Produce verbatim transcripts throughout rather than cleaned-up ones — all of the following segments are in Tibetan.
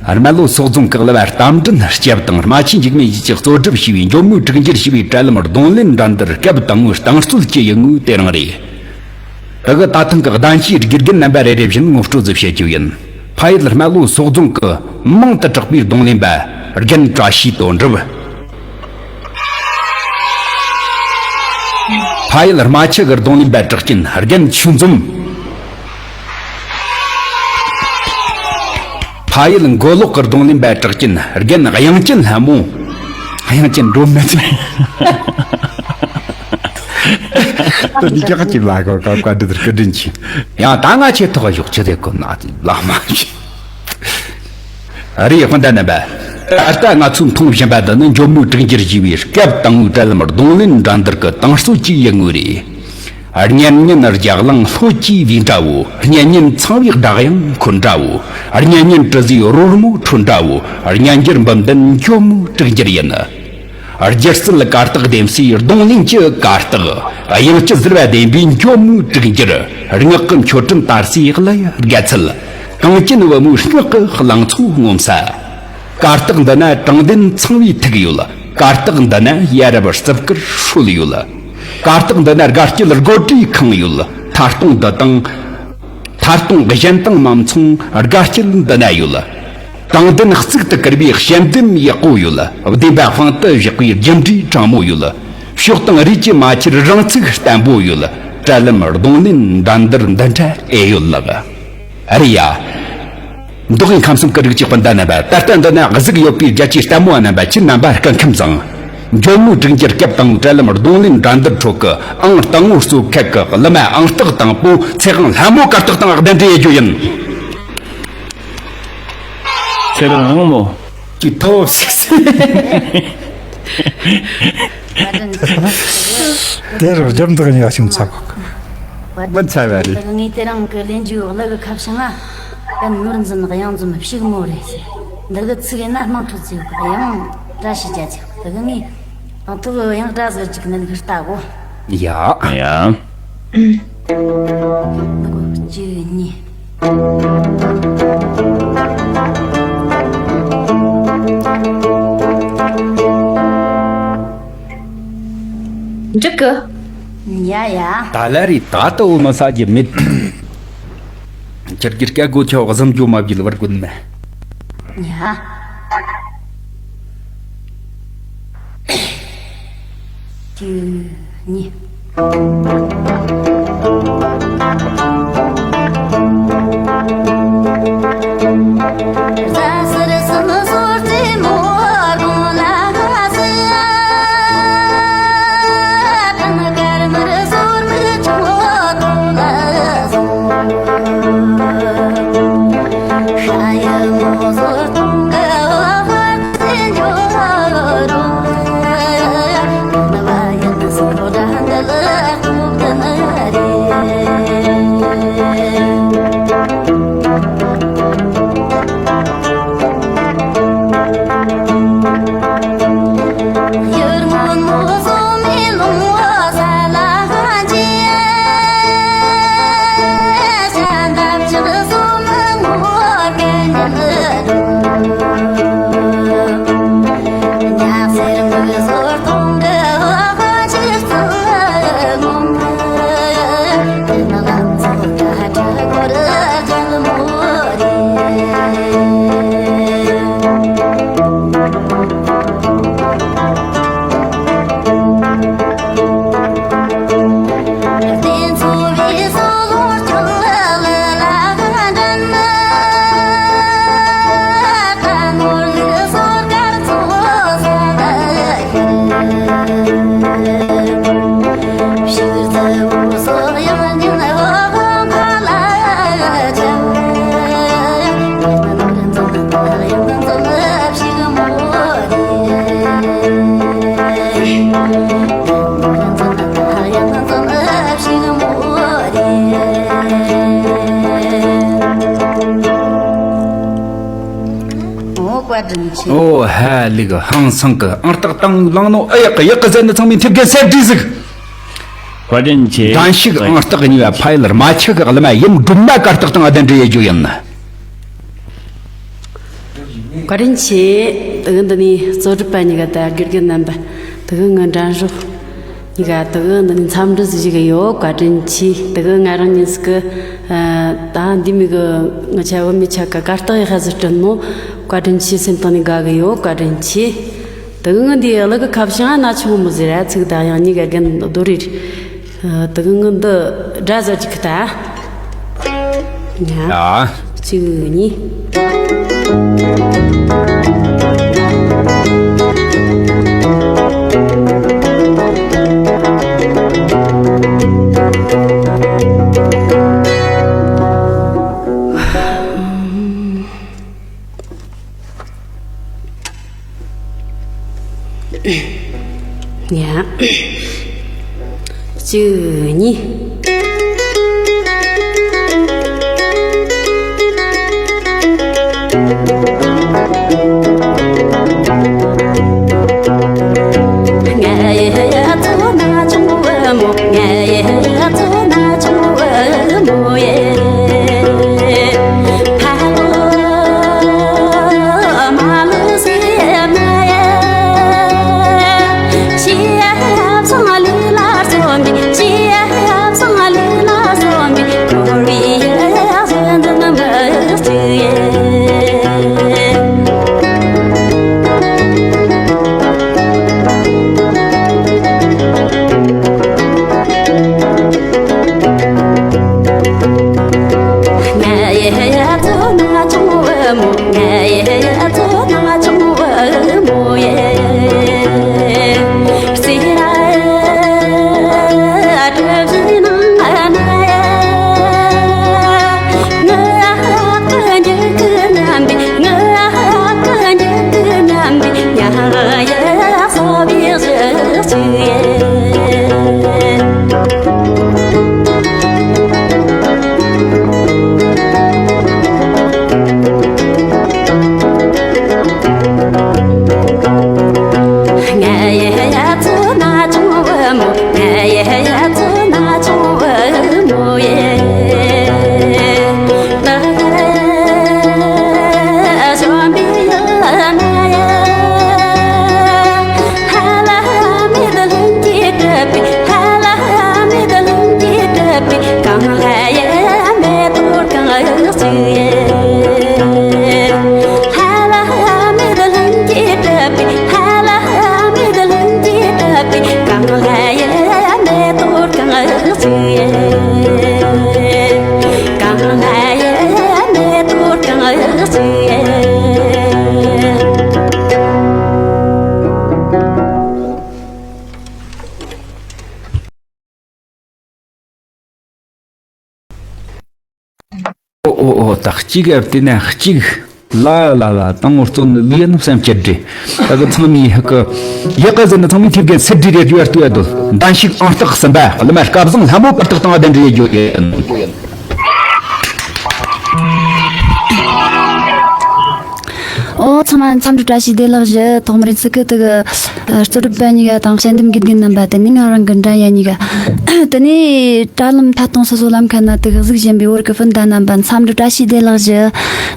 རྨ་ལྷོ་སོག་རྫོང་གི་གླུ་བ་རྟ་མགྲིན་སྐྱབས་དང་རྨ་ཆེན་འཇིགས་མེད་ཡིས་ཀྱིས་གཙོ་སྒྲུབ་བྱས་པའི་འཇོལ་མོའི་དྲུག་འགྱུར་ཞེས་པའི་གྲལ་ལམ་རྡུང་ལེན་འགྲན་བསྡུར་སྐབས་དང་པོའི་རྟིང་རྩོད་ཀྱི་ཡུལ་དངོས་དེ་རང་རེད། དེ་གི་ད་ཐེངས་ཀྱི་གདན་ཞུའི་དགེ་རྒན་རྣམ་པ་རེ་རེ་བཞིན་ངོ་སྤྲོད་ཟིག་བྱེད་རྒྱུ་ཡིན། ཕ་ཡུལ་རྨ་ལྷོ་སོག་རྫོང་གི་མང་དུ་གྲགས་པའི་རྡུང་ལེན་པ་རྒན་བཀྲ་ཤིས་དོན་གྲུབ། ཕ་ཡུལ་རྨ་ཆུ་གི་རྡུང་ལེན་པ་གྲགས་ཅན་རྒན་ཆོས་འཛོམས། ཕ་ཡུལ་མགོ་ལོག་གི་རྡུང་ལེན་པ་གྲགས་ཅན་རྒན་དབྱངས་ཅན་ལྷ་མོ། དབྱངས་ཅན་སྒྲོལ་མ་ཅན། དེ་ནི་ཀྱག་ཅིག་ལ་གོ་ཀ་ཀ་འདི་ལྟར་སྐུ་དྲིན་ཆེ། ཡང་ད་ང་ཆེ་ཐོག་གཞོགས་ཆེ་དེ་ཀོ་ན་ལག་མ་ཆེ། རེད། སྤུན་ཟླ་རྣམ་པ། ད་ལྟ་ང་ཚོས་མཐོང་བཞིན་པ་འདི་ནི་འཇོལ་མོའི་དྲུག་འགྱུར་ཞེས་པའི་སྐབས་དང་པོའི་གྲལ་ལམ་རྡུང་ལེན་འགྲན་བསྡུར་གྱི་རྟིང་རྩོད་ཀྱི་ཡུལ་དངོས་རེད། གཉེན་ཉིན་རྒྱ་གླིང་ལྷོ་སྐྱེས་བུའི་འདྲ་བོ། གཉེན་ཉིན་ཚངས་པའི་སྒྲ་དབྱངས་འཁོན་འདྲ་བོ། གཉེན་ཉིན་དྲི་ཟའི་རོལ་མོ་ཁྲོད་འདྲ་བོ། གཉེན་འགྱུར་འབུམ་ལྡན་འཇོལ་མོའི་དྲུག་འགྱུར་ཡིན། སྒྱུ་རྩལ་གར་སྟེགས་ལྡེམ་སའི་རྡུང་ལེན་གྱི་གར་སྟེགས། དབྱངས་ཀྱི་ཟིལ་བ་ལྡན་པའི་འཇོལ་མོའི་དྲུག་འགྱུར། ངག་གི་མཆོད་སྤྲིན་དར་སའི་གླུ་ཡི་དགའ་ཚལ། གངས་ཅན་བུ་མོའི་སྨྱུག་གི་གླང་ཚོ་ངོམ་ས། གར་སྟེགས་འདི་ན་དྲང་བདེན་ཚངས་པའི་ཐིག་ཡོད། གར་སྟེགས་འདི་ན་ཡ་རབས་རྩིབས་དཀར་སྲོལ་ཡོད། གར་སྟེགས་འདི་ན་དགའ་སྐྱིད་སྒོར་འགྲོའི་ཁང་ཡོད། ཐད་གཏོང་འདི་དང་། ཐད་གཏོང་གཞན་དང་མ་མཚུངས་དགའ་སྐྱིད་འདི་ན་ཡོད། དྲང་བདེན་གཙུག་ཏུ་བཀུར་བའི་དཔྱད་འདེམས་ཡག་པོ་ཡོད། བདེན་པ་དཔང་དུ་བཞག་པའི་རྒྱུ་འབྲས་དྲང་མོ་ཡོད། ཕྱོགས་དང་རིས་ཀྱི་མ་ཁྱེར་རང་ཚུགས་བརྟན་པོ་ཡོད། གྲལ་ལམ་རྡུང་ལེན་འགྲན་བསྡུར་འདི་འདྲ་ཨེ་ཡོད་ལགས། ཨ་རེད་ཡ། མདོ་དབུས་ཁམས་གསུམ་གྱི་རིགས་གཅིག་པུ་འདི་རྣམ་པ། ད་ལྟ་འདི་ན་གཟིགས་ཡོད་པའི་རྒྱལ་གཅེས་ལྟད་མོ་བ་རྣམ་པ། ཁྱེད་རྣམ་པ་སྐུ་ཁམས་བཟང་། འཇོལ་མོའི་དྲུག་འགྱུར་སྐབས་དང་པོའི་གྲལ་ལམ་རྡུང་ལེན་འགྲན་བསྡུར་ཁྲོད་ཀྱི་ཨང་དང་པོ་རྩོད་མཁན་གྱི་གླུ་མ་ཨང་རྟགས་དང་པོ་ཚེ་དབང་ལྷ་མོ་གར་སྟེགས་སྟེང་གདན་འདྲེན་ཡེད་རྒྱུ་ཡིན། ཚེ་དབང་ལྷ་མོ། ཀྱི་ཐོབ་སིག་སིག། དེར་རྒྱབ་འདེགས་ཉག་ཞིག་ཚ་གོ། མི་ཚ་བ་རེད། ངས་དེ་རིང་གི་ལེན་རྒྱུའི་གླུ་གི་ཁ་བྱང་ང་། ཀན་ནོར་འཛིན་གཡང་འཛོམས་ཕྱུག་མོ་རེད་ཟེར། འདི་གི་ཚིག་ཡིན་ན་དམངས་ཁྲོད་ཚིག་གཡང་བཀྲ་ཤིས་རྒྱ་ཚེ། དེ་གི་ངས་དང་ཐོག་གི་དབྱངས་སྒྲ་ཟིག་ཅིག་ནན་གི་ལྟ་གོ། ཡ། ཡ། གཅིག་གཉིས། འགྲིག་གི། ཡ་ཡ། ད་ལ་རེད། ད་ལྟ་འོ་མ་ཟ་རྒྱུ་མེད། ཁྱེད་ཀྱི་སྐད་གོ་ཆོག་གཟིམ་རྒྱུ་མ་བརྒྱུད་བར་དགོན་མེད། ཡ། གཅིག་གཉིས། ཨོ་ཧ་ལས་ཧང་སང་གི་ཨང་རྟགས་དང་བླངས་ནོ། ཨེ་ཡག་གི་ཡག་གི་ཟེར་ནི་ཚང་མས་ཐེབས་གི་གསལ་བྲིས་ཟིག། བཀའ་དྲིན་ཆེ། གདན་ཞུགས་ཨང་རྟགས་གཉིས་པ་ཕ་ཡུལ་རྨ་ཆུ་གི་གླུ་མ་ཡུམ་སྒྲོལ་མ་གར་སྟེགས་སྟེང་གདན་འདྲེན་ཡེད་རྒྱུ་ཡིན། བཀའ་དྲིན་ཆེ། དེ་གི་འདི་ནས་གཙོ་སྒྲུབ་པ་གཉིས་ཀ་དང་དགེ་རྒན་རྣམ་པ། དེ་གི་ངའི་འགྲན་ཞུགས་གཉིས་ཀ་དེ་གི་འདི་ནས་འཚམས་འདྲི་ཞུ་གི་ཡོད། བཀའ་དྲིན་ཆེ། དེ་གི་ང་རང་ཉིད་ཀྱི་ད་འདི་མི་གི་ང་ཆ་བུད་མེད་ཆ་ག་གར་སྟེགས་ཡག་ཤོས་སུ་བསྐྲུན་ནོ། བཀའ་དྲིན་ཆེ། སེམས་གཏིང་ནས་དགའ་གི་ཡོད། བཀའ་དྲིན་ཆེ། དེ་གི་ངའི་འདི་གླུ་གི་ཁ་བྱང་ན་ཆུང་མོ་ཟེར་ར་ཚིག་དང་ཡང་གཉིས་ཀ་རྒན་རྡོ་རེད། དེ་གི་ངའི་འདི་སྒྲ་ཟ་གཅིག་གི་ད། ཡ། གཅིག་གཉིས། ཡ། གཅིག་གཉིས། ཨོ་ཨོ་ཨོ། ད་གཅིག་ཨ་བལྟས་ན་གཅིག་ལ་ལ་ལ་དང་ངོ་སྤྲོད་ནི་ལུས་ཡ་ནི་བསམ་སྐྱིད་རེད། ད་གི་ཚང་མའི་ཧ་གི་ཡག་ག་ཟེར་ན་ཚང་མའི་ཐེབས་གན་སེ་ཌི་རེ་ཌི་ཡོ་ལྟོས་ཡ་དོ། འདན་ཞིག་ཨང་རྟགས་གསུམ་པ་བླ་མ་སྐལ་བཟང་ལྷ་མོ་པར་རྟགས་དང་གདན་འདྲེན་ཡོད་ཡོད། ཨོ་ཚང་མ་འཚམས་འདྲི་བཀྲ་ཤིས་བདེ་ལེགས་ཞུ། ཐོག་མར་ཚིག་གི་དེ་གི་གཙོ་སྒྲུབ་པ་གཉིས་ཀ་དང་དཔྱད་འདེམས་དགེ་རྒན་རྣམ་པ་དེ་ནས་ང་རང་གི་འགྲན་ཡ་གཉིས་ཀ་དེ་ནས་དྲ་ལམ་ཐད་གཏོང་སོ་སོ་ལམ་ཁ་ན་དེ་གི་གཟིགས་བཞིན་པའི་བོད་ཀྱི་སྤུན་ཟླ་རྣམ་པ་འཚམས་འདྲི་བཀྲ་ཤིས་བདེ་ལེགས་ཞུ།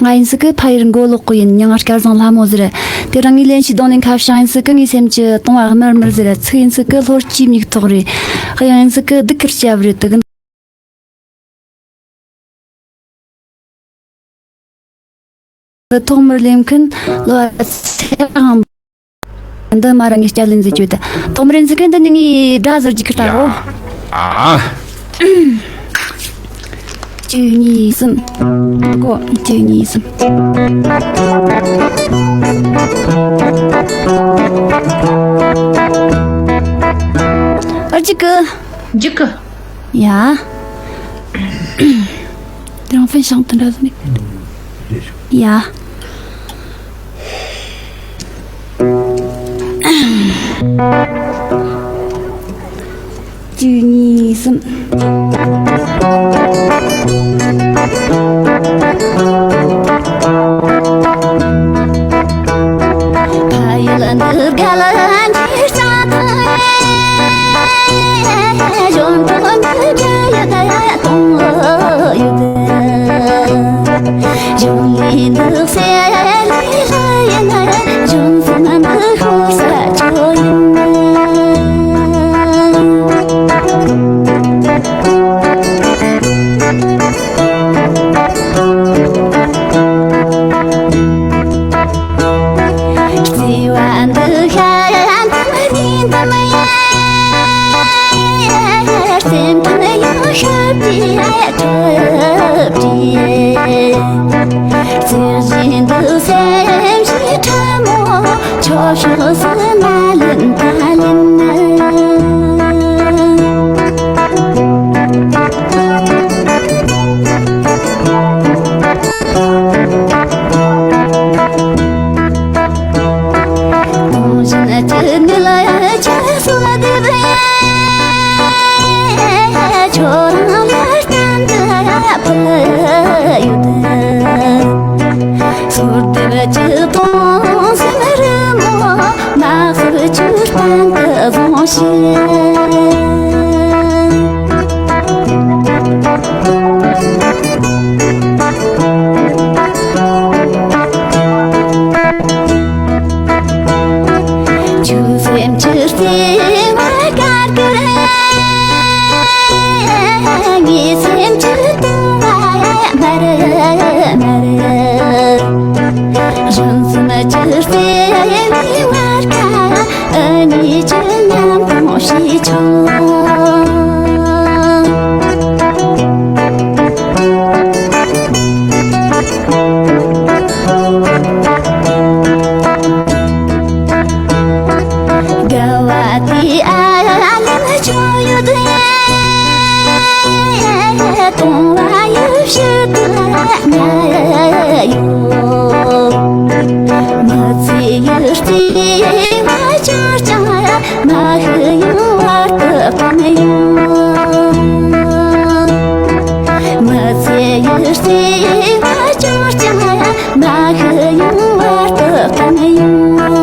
ང་ཡིན་ཚིག་གི་ཕ་ཡུལ་མགོ་ལོག་གི་ཡིན། མྱིང་ང་སྐལ་བཟང་ལྷ་མོ་ཟེར། དེ་རིང་ངའི་ལེན་རྒྱུའི་རྡུང་ལེན་ཁ་བྱང་ཡིན་ཚིག་གི་ངའི་སེམས་ཀྱི་གཏོང་བ་དམར་དམར་ཟེར། ཚིག་ཡིན་ཚིག་གི་ལྷོ་སྐྱིད་མིག་ཐོག་རེད། དབྱངས་ཡིན་ཚིག་གི་སྡུག་གི་སྐྱབས་རེད། དེ་གི་འདི་ཐོག་མར་ལེན་མཁན་ལོ་ཚེ་དབང་། འདི་མ་རང་ངས་སྐྱ་ལེན་ཟེར་རྒྱུ་དེ། ཐོག་མར་ལེན་ཟེར་མཁན་འདི་ནི་ངའི་སྒྲ་ཟེར་རྒྱུ་ཁྱེར་ཏོ། ཨ། གཅིག་གཉིས་གསུམ། གོ་གཅིག་གཉིས་གསུམ། ཨ་གཅིག་གི། གཅིག་གི། ཡ། དེ་རང་ཕན་ཞང་དུ་འདྲ་ནི། ཡ། གཅིག་གཉིས་གསུམ། ཕ་ཡུལ་འདི་ག་ལ་འདི་ས་དང་གཞོན་དུ་འདི་ག་ཡ་ད་ཡ་གཏོང་ལ་ཡོད། གཞུང་ལས་འདི་སེ་ལས་ བརྩེ་བཞིན་དུ་སེམས་ཤིང་ཁྲ་མོ། ཁྱོད་ཕྱོགས་སུ་མ་ལེན་ད་ལེན་ན། གོང་བཞིན་གྱི་ནུས་ལ་ཁྱེད་སོགས་བདེ་བས། ཁྱོད་རང་ལ་གཏན་དུ་ཕུལ་ཡོད། གསོལ་འདེབས་ཀྱི་དུང་སེམས་རི་མོ། མ་ཧུར་ཁྱོད་གཏན་དུ་བཟུང་ཞིག། ཁྱོད་སེམས་ཀྱི་རྩེ་བ་དཀར་དཀར། ངའི་སེམས་ཀྱི་དུང་བ་དམར་དམར། རང་སེམས་ཀྱི་རྩེ་བའི་བར་ཁ། ཨ་ནི་ཅི་ཉམས་གོང་ཞིག་ཆོག། དགའ་བ་དེ་ཨ་ལན་ཆོག་ཡོད་དེ། གཏོང་བ་ཡུལ་ཕྱིར་དུ་ཉལ་ཡོད། མི་ཚེ་ཡི་རྩེ་བ་ཆུང་ཆུང་། མ་ཧེ་ཡུལ་བར་དུ་བཏང་ཡོད། མི་ཚེ་ཡི་རྩེ་བ་ཆུང་ཆུང་། མ་ཧེ་ཡུལ་བར་དུ་བཏང་ཡོད།